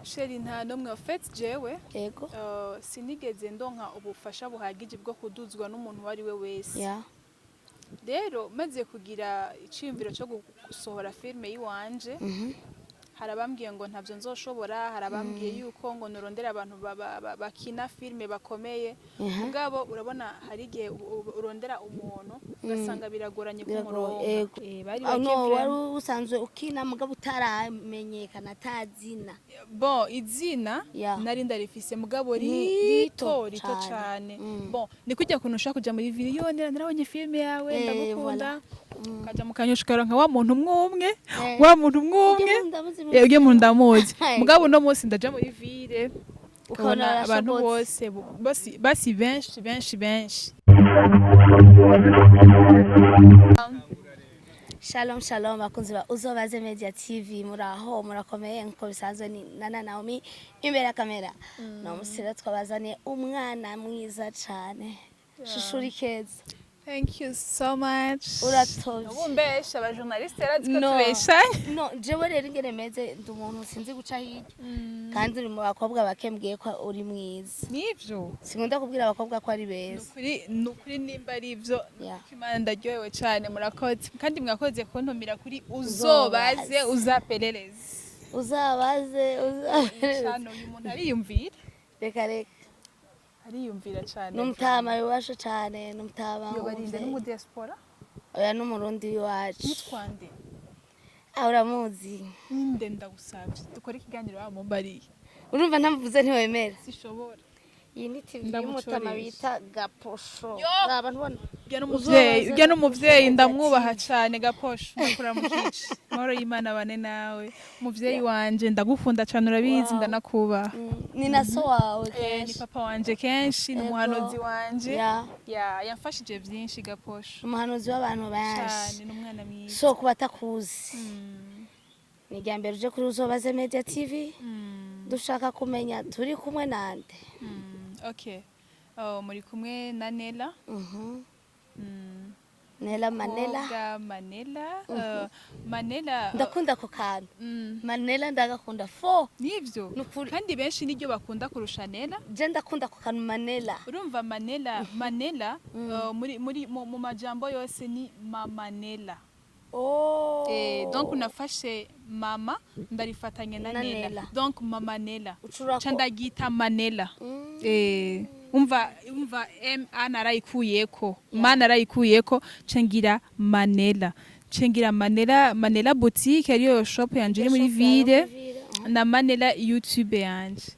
Chérie, nta n'umwe. En fait, jewe sinigeze ndonka ubufasha buhagije bwo kuduzwa n'umuntu uwo ari we wese. Rero maze kugira iciyumviro cyo gusohora filime yiwanje, hari abambwiye ngo ntavyo nzoshobora, hari abambwiye yuko ngo nurondera abantu bakina filime bakomeye. Mugabo urabona, hari igihe urondera umuntu ugasanga biragoranye Biragoye, kumuronka. Bari Ah, bake no wari vraiment. usanzwe ukina mugabo utaramenyekana, atazina. Bon, izina nari ndarifise, mugabo Rito rito rito cane. cane. Bon, ni kujya kuntu ushaka kuja muri video, narabonye filime yawe, ndagukunda, ukaja mu kanyosha ukaronka wa muntu umwe umwe, wa muntu umwe umwe. Ujye mu ndamuzi. Mugabo uno munsi ndaja muri ville ukabona ukabona abantu arashobotse. bose basi benshi benshi benshi. Shalom shalom, bakunzi ba Uzobaze Media TV, muraho, murakomeye? Nkuko bisanzwe ni Nana Naomi imbere ya kamera. No musi rero twabazaniye umwana mwiza cane, shushuri keza. Thank you so much. Uratovye. Ubu mbesha aba journaliste yarazi ko No. tubeshanye. No, jewe rero ingene meze, ndi umuntu sinzi guca hirya, kandi uri mu bakobwa bake mbwiye ko uri mwiza. Nivyo. Sinkunda kubwira abakobwa ko ari beza. Nukuri, nukuri, nimba ari ivyo, Imana, ndaryohewe cane. Murakoze, kandi mwakoze kuntumira kuri Uzobaze Uzapeleleze. Uzabaze uzabaze. Cyane, uyu muntu ariyumvira. Reka reka. Ariyumvira cane. N'umutama w'iwacu cane, n'umutama Yobarinde w'umuvyeyi. no mu diaspora. Oya, n'umurundi w'iwacu. Yitwa nde? Ah, uramuzi. Ninde? Ndagusavye dukore ikiganiro wamumbariye. Urumva ntamuvuze ntiwemera. Sishobora. Iyi ni TV Ndamucoresha. y'umutama bita Gaposho. Yo! Raba, ntubona? Urya n'umuvyeyi. Uzobaze Urya n'umuvyeyi. Gaposho. Ndamwubaha cane Gaposho, ndakura mu kici. Amahoro y'Imana bane nawe, umuvyeyi wanje, ndagukunda cane, urabizi. Ndanakubaha. Ni na so wawe Ni kenshi. papa wanje kenshi, ni umuhanuzi wanje. Ya, yamfashije vyinshi Gaposho. Umuhanuzi w'abantu benshi. Cane, ni umwana mwiza. So ku batakuzi, ni irya mbere uje kuri Uzobaze Media TV. Dushaka kumenya turi kumwe nande? Okay. Oh, muri kumwe na Nela. Nela Manela. Kobwa Manela. Manela. Ndakunda ako kantu Manela, ndagakunda fo. Nivyo. Nukuri. Kandi benshi niryo bakunda kurusha Nela. Je ndakunda ako kantu Manela. Urumva Manela, Manela, muri mu majambo yose ni Mama Nela. Oh. Donc nafashe mama ndarifatanya na Na Nela. Nela. Donc Mama Nela. Ucurako. Ca ndagita Manela. Umva M A narayikuyeko. Ma narayikuyeko, ca ngira Manela. Ca ngira Manela, Manela Boutique ariyo shop yanje iri muri ville, na Manela YouTube yanje.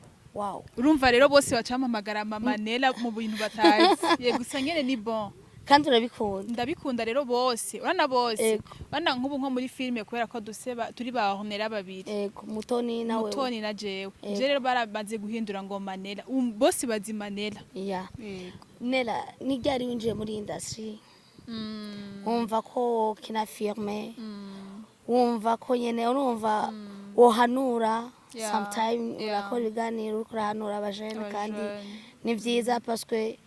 Urumva rero bose bacampamagara Mama Nela mu bintu batazi. Ye gusa nyene ni bon. Kandi urabikunda. Ndabikunda rero bose. Urana bose. Urana nk'ubu nko muri filime, kubera ko duseba turi ba Ornella babiri. Ego, Mutoni nawe. Mutoni na jewe. Je rero baramaze guhindura ngo Manela. Bose bazi Manela. Yego. Nela, ni ryari winjiye muri industry? Wumva ko ukina filme, wumva ko nyene urumva wohanura sometime, urakora ibiganiro uriko urahanura abajene, kandi Abajene. ni vyiza parce que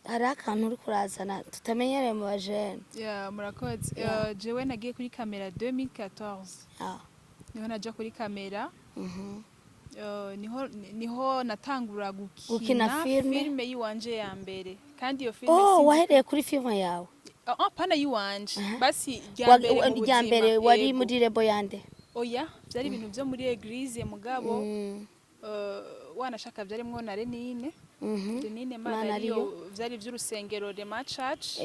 hari akantu uriko urazana tutamenyereye mu bajene. Yeah, murakoze. Jewe nagiye kuri kamera 2014. Niho naja kuri kamera. Niho natangura Gukina gukina filme. Filme yiwanje ya mbere. Kandi iyo filme Oh, wahereye kuri filme yawe? Ah, ah, pana yiwanje. Basi rya mbere mu Rya buzima. mbere wari Yego. muri label yande? Oya, byari ibintu byo muri église, mugabo wanashaka byarimwo na Renine. Renine Mana Mana ariyo. ariyo, byari iby'urusengero Rema Church.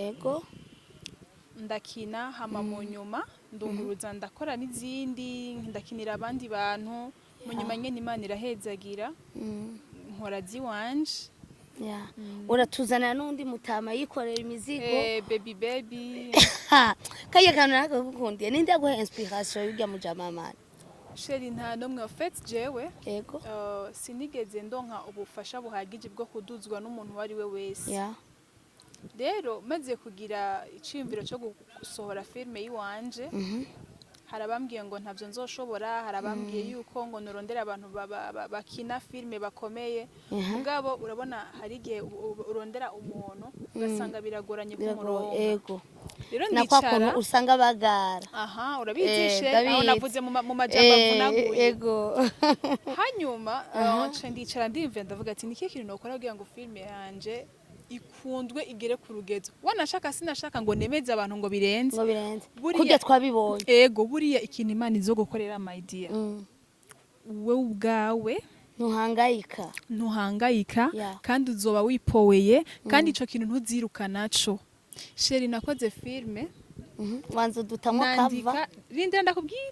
Ndakina, hama mu nyuma ndunguruza, ndakora n'izindi, ndakinira abandi bantu. Mu nyuma nyene Imana irahezagira, nkora ziwanje. Yeah. Uratuzanira n'undi mutama yikorera imizigo. Baby baby. Ha, kariya kantu nakagukundiye. Ninde yaguha inspiration y'urya mujama mani? Chérie, nta n'umwe. En fait, jewe sinigeze ndonka ubufasha buhagije bwo kuduzwa n'umuntu uwo ari we wese. Rero maze kugira iciyumviro cyo gusohora filime yiwanje, hari abambwiye ngo ntavyo nzoshobora, hari abambwiye yuko ngo nurondera abantu bakina filime bakomeye. Mugabo urabona, hari igihe urondera umuntu Ugasanga biragoranye Biragoye, kumuronka. Rero Na kwa ndicara. kuntu usanga bagara. Aha, urabizishe. Eh, Aho ndabizi. navuze mu majambo avunaguye. Hanyuma nca ndicara, ndiyumvira, ndavuga ati: "Ni ikihe kintu nokora kugira ngo filime yanje ikundwe, igere ku rugezo wanashaka?" Sinashaka ngo nemeze abantu ngo birenze. Ngo birenze. Buriya Kurya twabibonye. Ego, buriya ikintu Imana izogukorera, my dear, wewe ubwawe Ntuhangayika. ntuhangayika. Kandi uzoba wipoweye, kandi ico kintu ntuziruka naco. Chérie, nakoze filme. Wanza udutamwo kava. Nandika, rindira ndakubwira.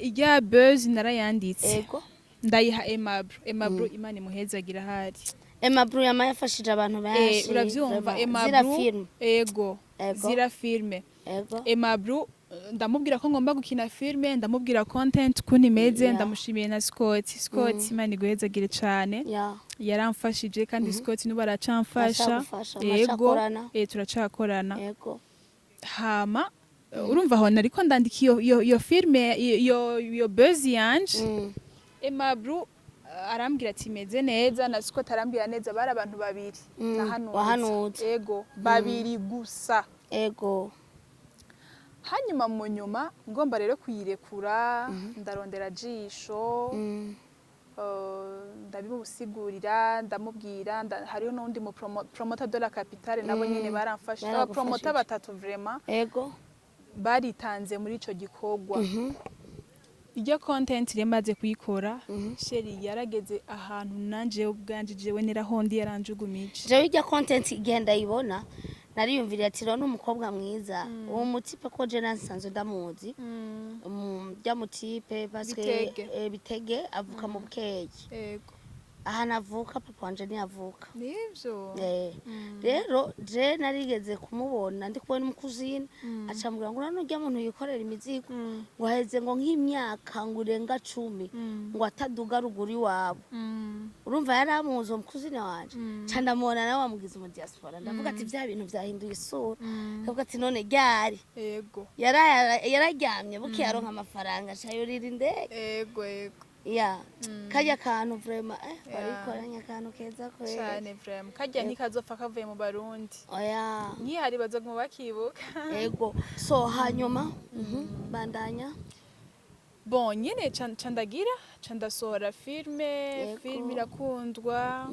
Ijya buzz narayanditse. Ndayiha Aimable. Aimable, Imana imuhezagira ahari. Emabru yama yafashije abantu benshi. Uravyumva? Vraiment. Zira Aimable. film. Ego. Zira filme. Aimable, ndamubwira ko ngomba gukina filme, ndamubwira content ukuntu imeze. Ndamushimiye na Scott. Scott, Imana iguhezagire cane. Yaramfashije, kandi Scott nubu aracamfasha. Aracagufasha, Ego. muracakorana. Turacakorana. Hama urumva aho nariko ndandika iyo filme, iyo buzz yanje, Aimable arambwira ati meze neza, na Scott arambwira neza. Bari abantu babiri nahanuza. Wahanuza. Ego, babiri gusa. Hanyuma mu nyuma ngomba rero kuyirekura, ndarondera Jisho. Ndabimusigurira, ndamubwira, hariho n'undi mu promoter de la capitale, nabo nyene baramfasha. Baragufashije. Abapromoter batatu vraiment baritanze muri ico gikorwa. Iryo content rero maze kuyikora, chérie, yarageze ahantu nanje ubwanje jewe nerahondi yaranjugumije. Jewe irya content igihe ndayibona, nariyumviriye ati rero n'umukobwa mwiza uwo mutipe, ko je nasanzwe ndamuzi. Rya mutipe parce que Bitege. Bitege, avuka mu Bukeye. Ahantu avuka, papa wanje ntiyavuka. Nivyo. Rero je narigeze kumubona ndi kumwe n'umukuzine, acambwira ngo urabona urya muntu yikorera imizigo, ngo aheze ngo nk'imyaka ngo irenga 10 ngo ataduga ruguru iwabo. Urumva yari amuzi uwo mukuzine wanje. Ca ndamubona nawe wamugize umu diaspora, ndavuga ati vya bintu vyahinduye isura. Ndavuga ati none ryari yararyamye buke yaronka amafaranga, aca yurira indege. Ego ego. Ya karya kantu vraiment, barikoranye akantu keza kweri. Cane vraiment, karya ntikazopfa kavuye mu Barundi. Oya. Nkihari bazoguma bakibuka. Ego, so hanyuma bandanya. Bon, nyene ca ndagira, ca ndasohora filme. Filme irakundwa.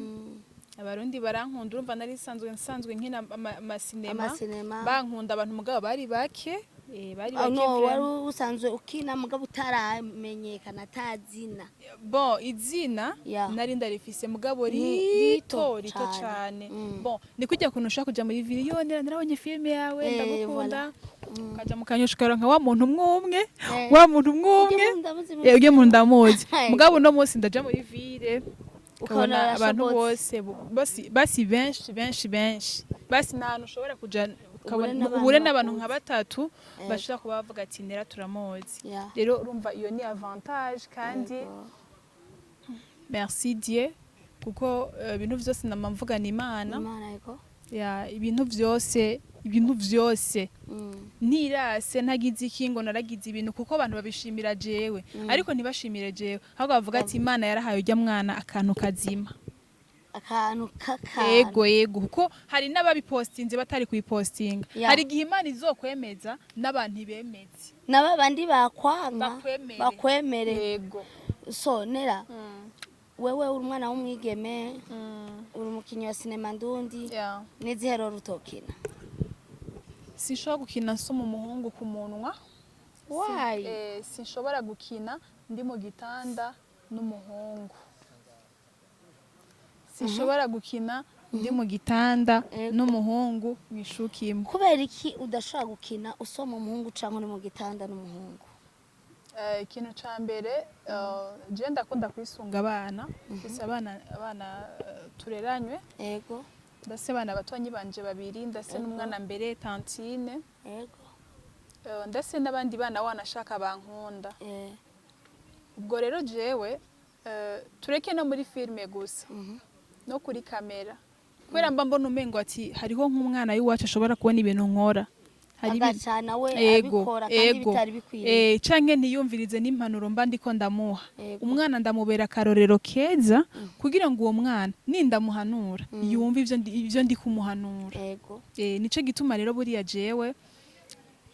Abarundi barankunda. Urumva nari nsanzwe nkina amasinema. Amasinema. Bankunda abantu, mugabo bari bake. Bari Ah, bake no wari vraiment. usanzwe ukina mugabo utaramenyekana, atazina. Bon, izina nari ndarifise, mugabo Rito rito rito cane. cane. cane. Bon, ni kujya kuntu ushaka kuja muri ville, yo narabonye filme yawe, ndagukunda. Ukaja mu Kanyosha, ukaronka wa muntu umwe umwe. Wa muntu umwe umwe. Ujye mu ndamuzi. Ujye mu ndamuzi. Ego. Mugabo uno munsi ndaja muri ville, Ukabona ukabona abantu barashobotse. bose basi benshi benshi benshi, basi nta hantu ushobora kuja ukabona n'abantu uhure n'abantu nka bakuzi. batatu bashobora kuba bavuga ati nera turamuzi. Rero urumva iyo ni avantage, kandi merci Dieu, kuko ibintu vyose nama mvuga ni Imana. Imana, yego. Ya, ibintu vyose, ibintu vyose, ntirase ntagize iki ngo naragize ibintu, kuko abantu babishimira jewe, ariko ntibashimire jewe, ahubwo bavuga ati Imana yarahaye ujya mwana akantu kazima. Akantu k'akantu. Ego ego, kuko hari n'ababipostinze batari kuyipostinga. Hari igihe Imana izokwemeza n'abantu ibemeze. Na babandi bakwanka Bakwemere. Bakwemere. Yego. So Nera, wewe uri umwana w'umwigeme, uri umukinnyi wa sinema ndundi. N'izihe rero utokina? Sinshobora gukina nsoma umuhungu ku munwa. Why? Sinshobora gukina ndi mu gitanda n'umuhungu. Sinshobora gukina ndi mu gitanda n'umuhungu mu ishuka imwe. Kubera iki udashobora gukina usoma umuhungu cyangwa uri mu gitanda n'umuhungu? Ikintu ca mbere, je ndakunda kwisunga abana. Mfise abana tureranywe. Ndase abana batonyi banje babiri, ndase n'umwana mbere tantine. Ndase n'abandi bana wanashaka bankunda. Ubwo rero jewe, tureke no muri filme gusa, no kuri kamera, kubera mba mbona umengo ati hariho nk'umwana w'iwacu ashobora kubona ibintu nkora. Hari ibintu Agacana we ego abikora kandi ego bitari bikwiriye. Canke ntiyumvirize n'impanuro mba ndiko ndamuha. Ego. Umwana ndamubera akarorero keza kugira ngo uwo mwana nindamuhanura yumve ivyo ndi kumuhanura. Nico gituma rero buriya jewe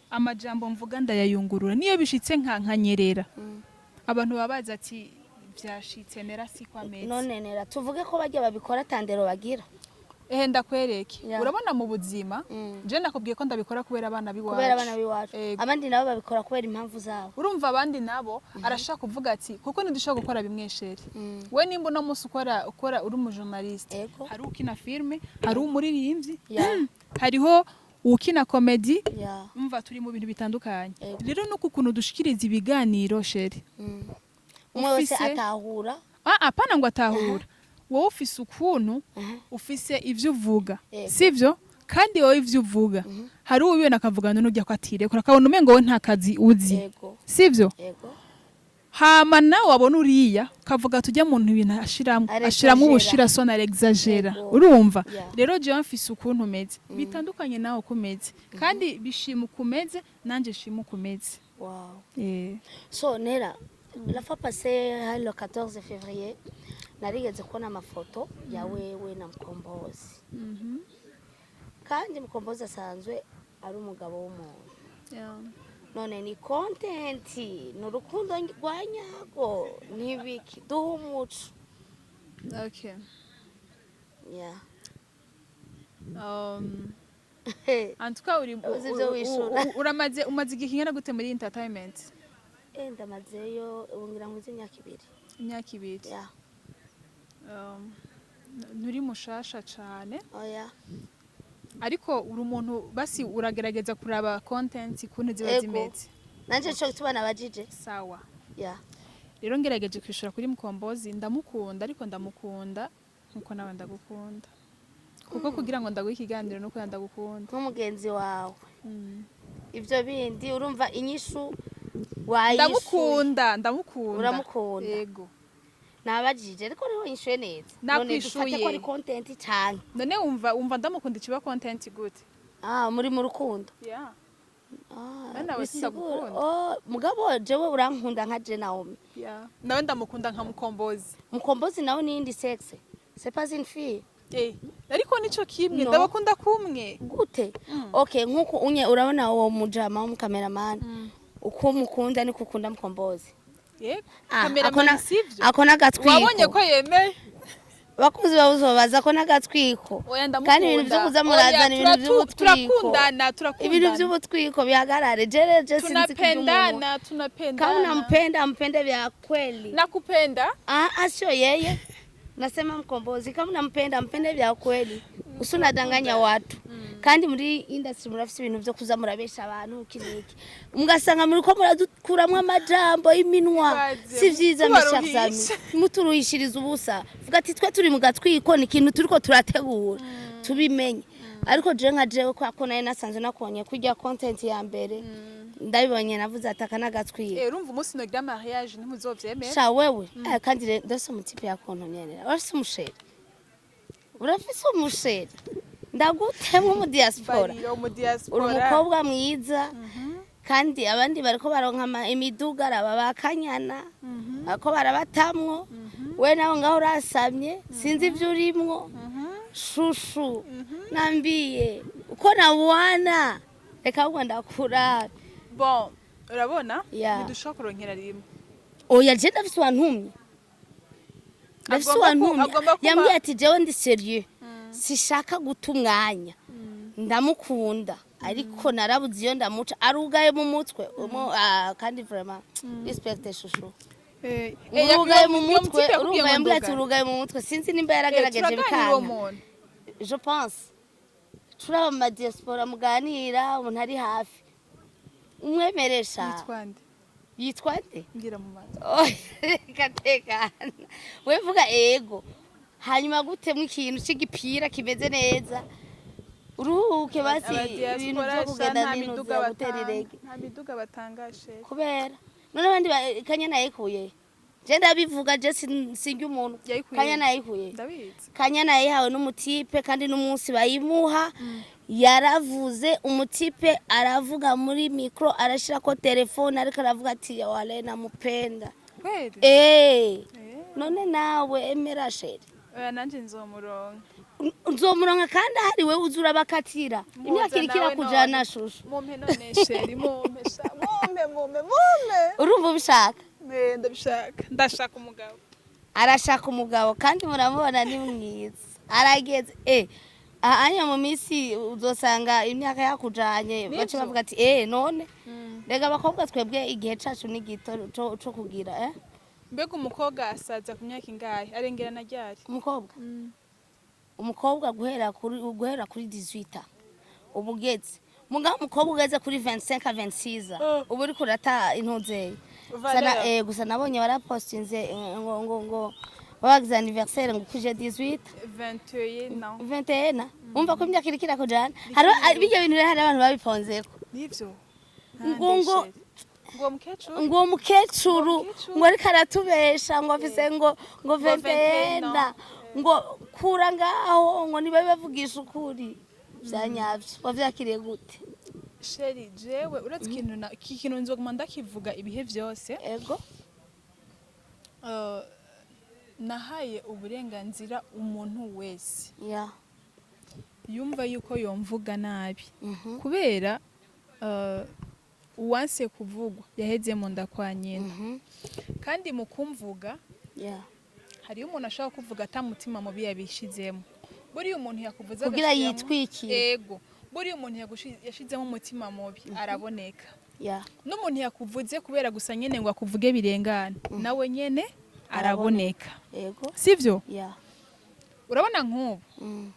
amajambo mvuga ndayayungurura, niyo bishitse nka nkanyerera, abantu baba bazi ati vyashitse nera siko ameze. None nera, tuvuge ko bajya babikora atandero bagira? Ehe, ndakwereke. Urabona mu buzima, je nakubwiye ko ndabikora kubera abana b'iwacu. Kubera abana b'iwacu. Ego. Abandi nabo babikora kubera impamvu zabo. Urumva, abandi nabo arashaka kuvuga ati kuko ntidushobora gukora bimwe, chéri. We nimba uno munsi ukora uri umujournaliste, hari ukina filme, hari umuririmbyi, hariho ukina comédie. Umva, turi mu bintu bitandukanye. Rero nuko ukuntu dushikiriza ibiganiro, chéri, Umwe wese atahura. Ah, apana ngo atahura. Wowe ufise ukuntu, ufise ivyo uvuga, sivyo? Kandi wowe ivyo uvuga, hari uwibona akavuga none ujya ko atirekura, akabona umengo wowe nta kazi uzi, sivyo? Ego. Hama nawe wabona uriya ukavuga tujya muntu ibintu ashiramwo Arexagera. ashiramwo ubushirasoni, arexagera. Urumva? Rero jewe mfise ukuntu umeze bitandukanye nawe uko umeze, kandi bishima uko umeze, nanje shima uko umeze. So nera, la fois passée, hari le 14 février, narigeze kubona amafoto ya wewe na Mkombozi, kandi Mkombozi asanzwe ari umugabo w'umuntu. None ni content, ni urukundo rwa nyago, ntibiki duha umuco? Okay. En tout cas uri Uzi ibyo wishura. Uramaze, umaze igihe kingana gute muri entertainment? Ndamazeyo ubu ngira ngo imyaka 2. Imyaka 2. Yeah. Nturi mushasha cane, Oya. ariko uri umuntu basi uragerageza kuraba content ukuntu ziba Ego. zimeze. Nanje co gituma nabajije. Sawa. Rero ngerageje kwishura kuri Mukombozi, ndamukunda, ariko ndamukunda nkuko nawe ndagukunda, kuko kugira ngo ndaguhe ikiganiro nuko ndagukunda. Nk'umugenzi wawe. Ibyo bindi urumva inyishu wayishuye. Ndamukunda, ndamukunda. Uramukunda. Yego. Nabajije ariko niho yishuye neza. None dufate Nakwishuye. ko ari content cyane? None wumva ndamukunda ikiba content gute? Ah, muri mu rukundo. Yeah. Ah, None nawe bisigura- sindagukunda. Oh, mugabo jewe urankunda nka je Naomi. Yeah, nawe ndamukunda nka Mukombozi. Mukombozi nawe ni indi sexe, c'est pas une fille. Ariko nico kimwe. No. Ndabakunda kumwe. Gute? Okay, nkuko unye urabona uwo mujama w'umukameramani, uko mukunda niko ukunda Mukombozi? Yego. Ah, Cameraman, sivyo? Ako n'agatwiko. Wabonye ko yemeye. Bakuzi babuzobaza ko n'agatwiko. Oya, ndamukunda. Kandi ibintu vyo kuza murazana Oya, ibintu vy'ubutwiko, turakundana, turakundana. Ibintu vy'ubutwiko bihagarare. Jere je sinzi kivy'umuntu. Tunapendana, tunapendana. Kama unampenda, ampende vya kweli. Nakupenda. Ah, ah, sio yeye, nasema Mkombozi. Kama unampenda, mpende vya kweli, usunadanganya watu. Kandi muri industry murafise ibintu vyo kuza murabesha abantu iki niki, mugasanga muriko muradukuramwo amajambo y'iminwa. Twaze, Si vyiza, mes chers tubaruhisha. amis, muturuhishiriza ubusa. Vuga ati twe turi mu gatwiko, ni ikintu turiko turategura, tubimenye. Ariko je nka jewe, kwa ko nayo nasanzwe nakubonye kurya content ya mbere, ndabibonye navuze ati aka n'agatwiko. Urumva umunsi nogira mariage ntimuzovyemera. Sha wewe, kandi ndafise umutipe yakuntumye. Urafise umuchéri? Urafise umuchéri? Ndagutemwe mu diaspora. Barira mu Uri diaspora. umukobwa mwiza, kandi abandi bariko baronka imiduga, araba bakanyana bariko barabatamwo, we nawe ngaho urasamye, sinzi ivyo urimwo. Chouchou, nambiye uko nabwana, reka ahubwo ndakurabe. Bon, urabona, ntidushobora kuronkera rimwe. Oya, je ndafise uwantumye, ndafise uwantumye. Agomba kuba- Yambwiye ati jewe ndi sérieux, sishaka guta umwanya, ndamukunda ariko narabuze iyo ndamuca, arugaye mu mutwe. Kandi vraiment respect, chouchou. Urugaye mu mutwe, urumva yambwiye ati urugaye mu mutwe, sinzi nimba yaragerageje Turaganira uwo bikanga. muntu. Je pense turaba mu madiaspora muganira, umuntu ari hafi umwemeresha. Yitwa nde? Yitwa nde? Mbwira mu matwi. Reka tekana, we vuga ego, hanyuma gutemwa ikintu c'igipira kimeze neza, uruhuke basi ibintu Abadiaspora vyo sha, kugenda nta n'intuzi miduga gutera batanga. irege. Nta miduga batanga, chéri. Kubera none abandi kanya nayikuye Je ndabivuga, je sinjya umuntu. Yayikuye. Kanyana yayikuye. Ndabizi. Kanyana yayihawe n'umutipe, kandi n'umunsi bayimuha yaravuze, umutipe aravuga muri micro, arashirako telefone, ariko aravuga ati: "Wale, namupenda." Kweli? Eh. Eh. None nawe emera, chérie. Oya, nanje nzomuronka. Nzomuronka, kandi ahari wewe uza urabakatira imyaka iriko nawe irakujana none. Shushu. Mumpe none, chérie, mumpe sha, mumpe, mumpe, mumpe. Urumva ubishaka? Eh, ndabishaka, ndashaka umugabo. Arashaka umugabo, kandi muramubona ni mwiza, arageze anya mu minsi uzosanga imyaka yakujanye, bace Nivyo. bavuga ati: "Eh, none rega abakobwa twebwe igihe cacu ni gito co kugira Mbega umukobwa asaza ku myaka ingahe, arengerana ryari? Umukobwa guhera kuri 18 ubu ugeze, mugabo umukobwa ugeze kuri 25 26 ubu uriko urata intuzeye. Valeur. Gusa nabonye warapostinze ngo babagize anniversaire ngo kuje 18. 21 ans. 21. Umva ko imyaka iriko irakujana, hariho bijya bintu rero, hari abantu babiponzeko. Nivyo. Ngo ngo mukecuru. Ngo mukecuru. Mukecuru. Ngo ariko aratubesha, ngo afise ngo 21, ngo kura ngaho, ngo niba bavugisha ukuri vya nyavyo. Wavyakiriye gute? Chérie, jewe uretse ikintu na iki kintu nzoguma ndakivuga ibihe vyose. Nahaye uburenganzira umuntu wese yumva yuko yomvuga nabi, kubera uwanse kuvugwa yaheze mu nda kwa nyina. Kandi mu kumvuga, hariyo umuntu ashobora kuvuga ata mutima mubi yabishizemo. Buriya umuntu yakuvuze Kugira yitwikire. Ego, buriya umuntu yashizemo umutima mubi araboneka. N'umuntu yakuvuze kubera gusa nyene ngo akuvuge birengane, nawe nyene araboneka. Sivyo? Ya. Urabona nk'ubu,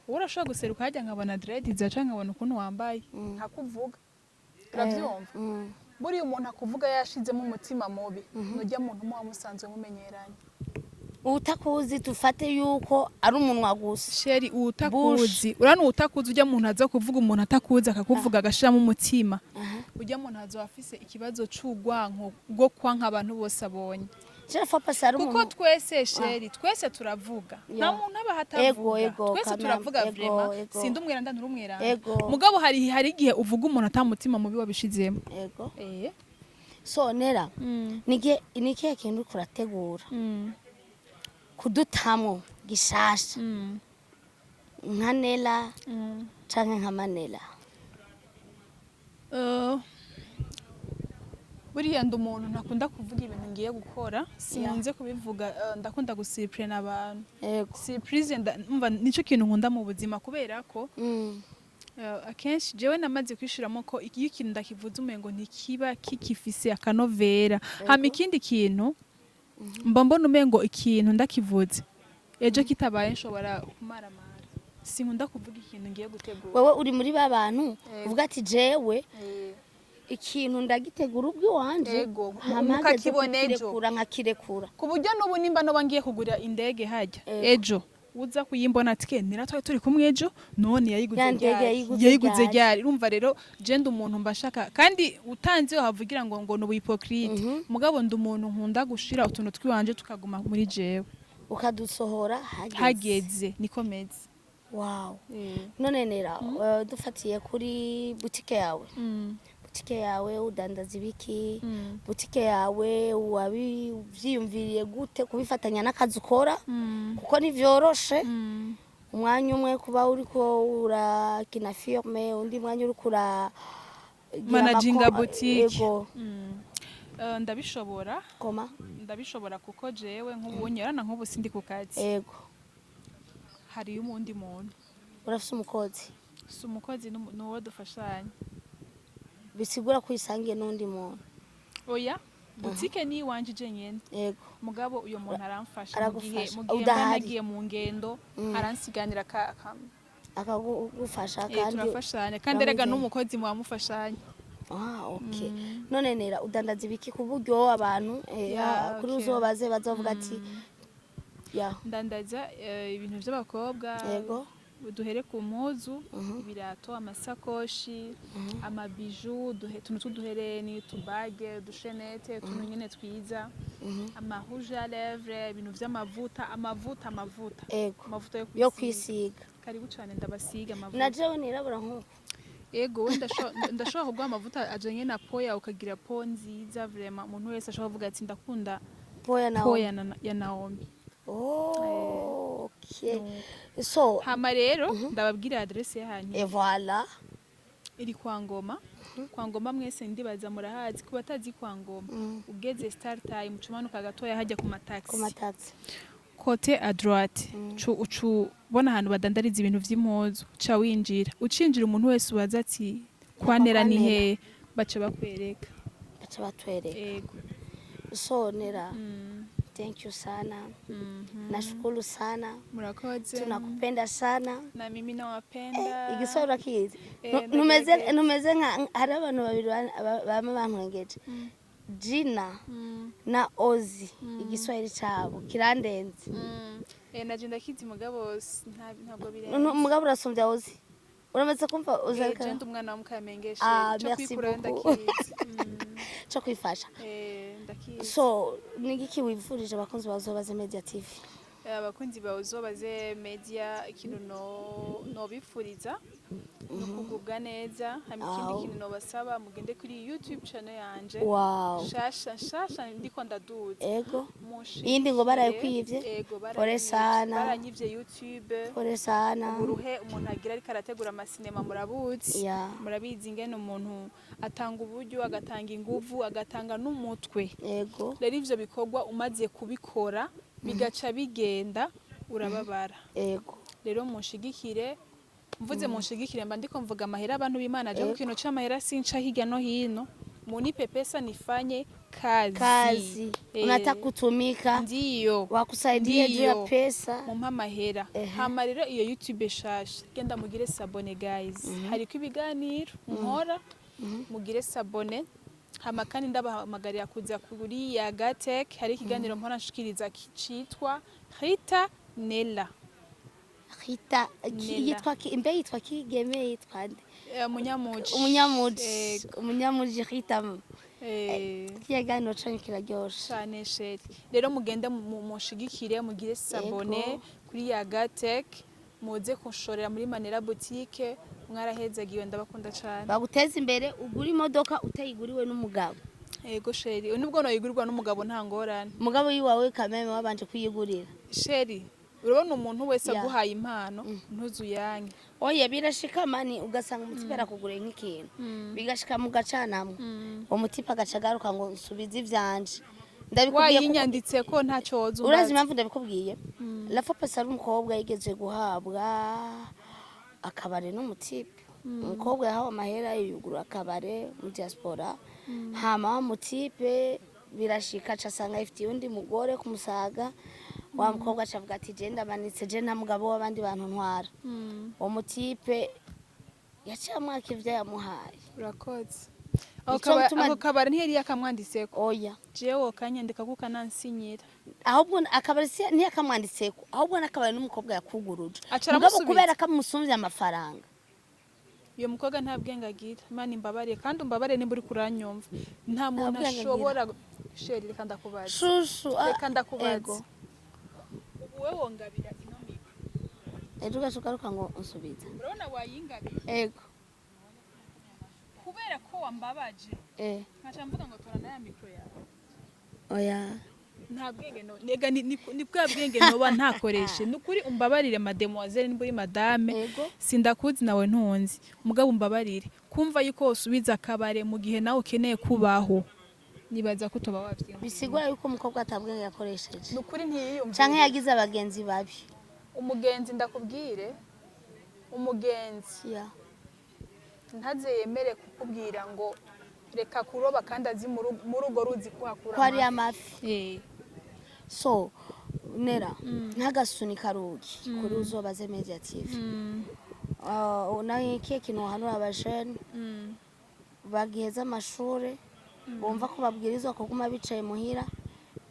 wowe urashobora guseruka hajya nkabona dread zaca, nkabona ukuntu wambaye, nkakuvuga, uravyumva? Mm. Buriya umuntu akuvuga yashizemo umutima mubi nujya muntu muba musanzwe mumenyeranye. Utakuzi dufate yuko ari umunwa gusa. Chérie, utakuzi, urabona utakuzi, ujya muntu aza kuvuga, umuntu atakuzi akakuvuga agashiramo umutima, ujya muntu azoba afise ikibazo c'urwanko rwo kwanka abantu bose abonye. Je fois pas ari Kuko umuntu. twese, chérie, twese turavuga, nta muntu aba Ego, atavuga. ego, Twese quand même. turavuga. Ego, Vraiment, ego. sindi umweranda, nturi umweranda. Mugabo hari igihe uvuga umuntu ata mutima mubi wabishizemo. So Nera, ni ikihe kintu uriko urategura kudutamwo gishasha nka Nera canke nka Manera? Buriya ndi umuntu ntakunda kuvuga ibintu ngiye gukora, sinkunze kubivuga, ndakunda gusurprena abantu. Surprise umva nico kintu nkunda mu buzima, kubera ko akenshi jewe namaze kwishiramo ko iyo ikintu ndakivuze umengo ntikiba kikifise akanovera. Hama ikindi kintu, mba mbona umengo ikintu ndakivuze ejo kitabaye nshobora kumaramara. Sinkunda kuvuga ikintu ngiye gutegura. Wewe uri muri ba bantu uvuga ati: "Jewe ikintu ndagitegura ubwiwanje, hama hageze Mukakibona ejo. kukirekura nkakirekura." Ku buryo n'ubu nimba noba ngiye kugura indege hajya ejo, uza kuyimbona ati: "Ke nira twari turi kumwe ejo, none yayiguze Ya ndege ryari? yayiguze Yayiguze ryari?" ryari?" Urumva rero, je ndi umuntu mbashaka, kandi utanze havugira ngo ni ubuhypocrite, mugabo ndi umuntu nkunda gushira utuntu twiwanje tukaguma muri jewe. Ukadusohora hageze. Hageze, niko meze. Wow. None Nera, dufatiye kuri butike yawe, butike yawe udandaza ibiki? Butike yawe wabivyiyumviriye gute kubifatanya n'akazi ukora? Kuko ntivyoroshe, umwanya umwe kuba uriko urakina filme, undi mwanya uriko ura Managinga boutique. Ego. Ndabishobora. Koma? Ndabishobora, kuko jewe nk'ubu nyerana, nk'ubu sindi ku kazi, hariyo umundi muntu. Urafise umukozi? Si umukozi, n'uwo dufashanya. Bisigura ko uyisangiye n'undi muntu? Oya, butike ni iwanje je nyene. Mugabo uyo muntu aramfasha mu gihe Aragufasha. mu gihe mba Udahari. nagiye mu ngendo, aransiganira Akagufasha. Kandi turafashanya, kandi erega uramwizeye. n'umukozi muba mufashanya. Ah, okay. None Nera, udandaza ibiki ku buryo abantu kuri uzobaze bazovuga ati ya? Ndandaza ibintu by'abakobwa. Duhere ku mpuzu, ibirato, amasakoshi, amabijoux, utuntu tw'uduhereni, utubagues, uduchaînettes, utuntu nyene twiza, amarouge à lèvres, ibintu vy'amavuta, amavuta, amavuta. Amavuta yo yo kwisiga. Kwisiga. Karibu cane, ndabasiga amavuta. Na jewe nirabura nk'uko. Ego, we ndashobora kuguha amavuta ajanye na peau yawe, ukagira peau nziza. Vraiment, umuntu wese ashobora kuvuga ati: "Ndakunda peau ya peau Naomi." ya Naomi. Oh, okay, so Hama rero ndababwira adresse y'ahantu. Et voilà. Iri kwa Ngoma. Kwa Ngoma mwese ndibaza murahazi. Ku batazi kwa Ngoma, ugeze Star Time, ucumanuka gatoya hajya ku ku mataxi, mataxi, côté à droite, ucu ubona ahantu badandariza ibintu vy'impuzu, uca winjira. Ucinjira, umuntu wese ubaza ati: "Kwa Nera ni Nera. hehe?" Baca bakwereka. Baca batwereka. Ego. So Nera, thank you sana, nashukuru sana. Murakoze. Tunakupenda sana. Na mimi nawapenda. Igiswahili urakizi? Eh, Numeze ndagerageza. Numeze nka hari abantu babiri bama bantwengeje, Gina na Ozi. Igiswahili cabo kirandenze. Eh, naje ndakizi, mugabo ntabwo birenze. Mugabo urasumbya Ozi, uramaze kumva Ozi? Eh, Ariko je ndi umwana wa Mukamenge. Ah, cyo merci kwikurayo beaucoup. ndakizi. Cyo kwifasha. Eh, ndakizi. So ni igiki wifurije abakunzi ba Uzobaze Media TV? Abakunzi ba Uzobaze Media, ikintu no nobifuriza ni ukugubwa neza. Hama ikindi Aw. kintu nobasaba, mugende kuri YouTube channel yanje shasha nshasha ndiko ndaduza. Munshigikire. Iyindi ngo barayikwivye? Ego. Pole Baranyivye. sana. Baranyivye YouTube. Pole sana. Uburuhe umuntu agira ariko arategura amasinema, murabuzi. Murabizi ingene umuntu atanga uburyo, agatanga inguvu, agatanga n'umutwe. Rero ivyo bikorwa umaze kubikora bigaca bigenda, urababara. Rero munshigikire. Mvuze munshigikire, mba ndiko mvuga amahera, abantu b'Imana. Je ku kintu c'amahera sinca hirya no hino. Munipe pesa nifanye kazi. Kazi. Eh, unataka kutumika, ndiyo. wakusaidie juu ya Ndiyo. pesa. Mumpe amahera. Hama rero iyo YouTube shasha, genda mugire s'abonner, guys. Hariko ibiganiro nkora, mugire s'abonner. Hama kandi ndabahamagarira kuza kuri Yagatek, hari ikiganiro mpora nshikiriza citwa Rita Nella. Rita Nella. Yitwa mbe yitwa Kigeme, yitwa nde? Umunyamuji. Umunyamuji. Ego. Umunyamuji Rita. Eh, Ikiganiro canyu kiraryoshe. Cane chérie. Rero mugende munshigikire, mugire s'abonner kuri Yagatek, muze kunshorera muri Manera Boutique. Mwarahezagiwe, ndabakunda cane. Baguteza imbere, ugura imodoka utayiguriwe n'umugabo. Ego chérie, nubwo noyigurirwa n'umugabo nta ngorane. Umugabo yiwawe kameme wabanje kuyigurira. Chérie, urabona umuntu wese aguhaye impano ntuzuyange. Oya, birashika mani, ugasanga umutipe arakuguriye nk'ikintu, bigashika mugacanamwe, uwo mutipe agaca agaruka ngo: "Nsubize ivyanje." Ndabikubwiye Wayinyanditse ko ntacyo woza urazi umbaza. Impamvu ndabikubwiye, la fois passée ari umukobwa yigeze guhabwa akabare n'umutipe. Umukobwa yahawe amahera, yugura akabare mu diaspora. Hama wa mutipe birashika aca asanga ifitiye undi mugore kumusaga. Wa mukobwa aca avuga ati: "Je ndamanitse, je nta mugabo w'abandi bantu ntwara." Uwo mutipe yaciye amwaka ivyo yamuhaye. Urakoze. Ako Nico gituma ako kabari ntiyari yakamwanditseko? Oya. Jewe kanyandika kuko kanansinyira. Ahubwo akabari ntiyakamwanditseko, ahubwo n'akabari n'umukobwa yakuguruje. Aca mugabo aramusubiza. Kubera ko amusumbye amafaranga. Uyo mukobwa nta bwenge agira. Imana imbabare, kandi umbabare nimba uri kuranyumva. Nta muntu bwenge agira. ashobora. Chérie, reka ndakubaza. Shushu Reka ndakubaza. Ego. Ubu wewe wongabira ino micro? Ejo ugaca ugaruka ngo unsubize. Urabona wayingabiye? Ego. Kubera ko wambabaje, nkaca mvuga ngo tora na ya micro yawe. Oya. Nta bwenge no nega ni bwa bwenge noba ntakoreshe. Ni ukuri umbabarire, mademoiselle, nimba uri madame. Sindakuzi nawe ntunzi, mugabo umbabarire. Kumva yuko wosubiza akabare mu gihe nawe ukeneye kubaho, nibaza ko utoba wavyiyumvira. Bisigura yuko umukobwa atabwenge yakoresheje. Ni ukuri ntiyiyumvira. Canke yagize abagenzi babi. Umugenzi, ndakubwire, umugenzi ntaze yemere kukubwira ngo reka kuroba kandi azi muri urwo ruzi kuhakura ko ari amafi. Amafi. Eh. So Nera, ntagasunika rugi kuri Uzobaze Media TV. Nawe ikihe kintu wahanura abajene bagiheza amashure, bumva ko babwirizwa kuguma bicaye muhira?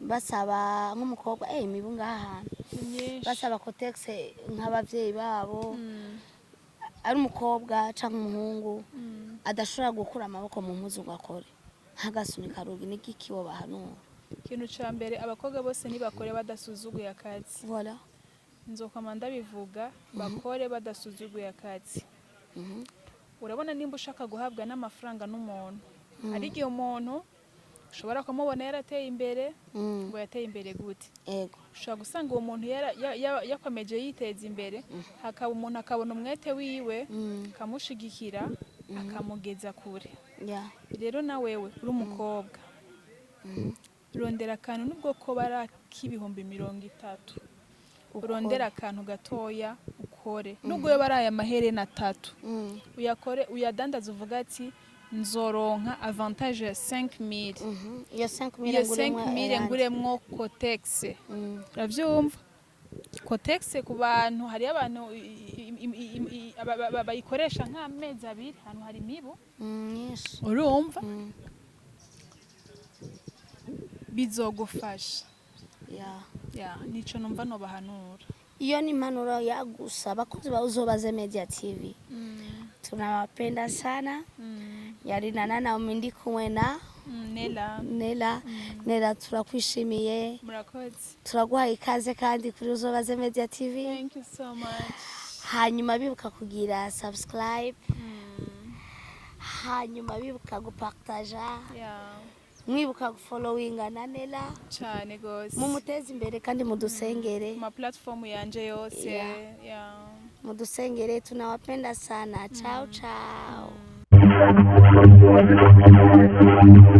Basaba nk'umukobwa, imibu ngaha hantu. Ni myinshi. Basaba Kotex nk'abavyeyi babo, ari umukobwa canke umuhungu adashobora gukura amaboko mu mpuzu ngo akore, nk'agasunika rugi, n'igiki wobahanura? Ikintu ca mbere, abakobwa bose ntibakore badasuzuguye akazi. Voilà. Nzokwama ndabivuga, bakore badasuzuguye akazi. Urabona, nimba ushaka guhabwa n'amafaranga n'umuntu, hari igihe umuntu ushobora kumubona yarateye imbere, ngo yateye imbere gute? Ushobora gusanga uwo muntu yakomeje yiteza imbere, hakaba umuntu akabona umwete wiwe, akamushigikira, akamugeza kure. Rero na wewe uri umukobwa, rondera akantu, nubwo ko bari ak'ibihumbi 30, urondera akantu gatoya ukore, nubwo yoba ari aya maherena atatu, uyakore, uyadandaze, uvuga ati nzoronka avantage ya 5000. Iyo 5000 Iyo nguremwo 5000 ayandi. nguremwo Kotex. Uravyumva, Kotex ku bantu, hariyo abantu bayikoresha nk'amezi 2, ahantu hari imibu. Myinshi. Urumva, bizogufasha. Ya, nico numva nobahanura. Iyo ni impanuro yagusa. Abakunzi ba Uzobaze Media TV, tunawapenda sana. Yari na ndi kumwe na Nela. Nela. Nela, turakwishimiye. Murakoze. Turaguhaye ikaze kandi kuri Uzobaze Media TV. Thank you so much. Hanyuma bibuka kugira subscribe, hanyuma bibuka gupartaja, mwibuka gufollowinga na Nela. Cane gose. Mumuteze imbere kandi mudusengere. Ku ma platform yanje yose. Mudusengere. Tunawapenda sana. Chao chao.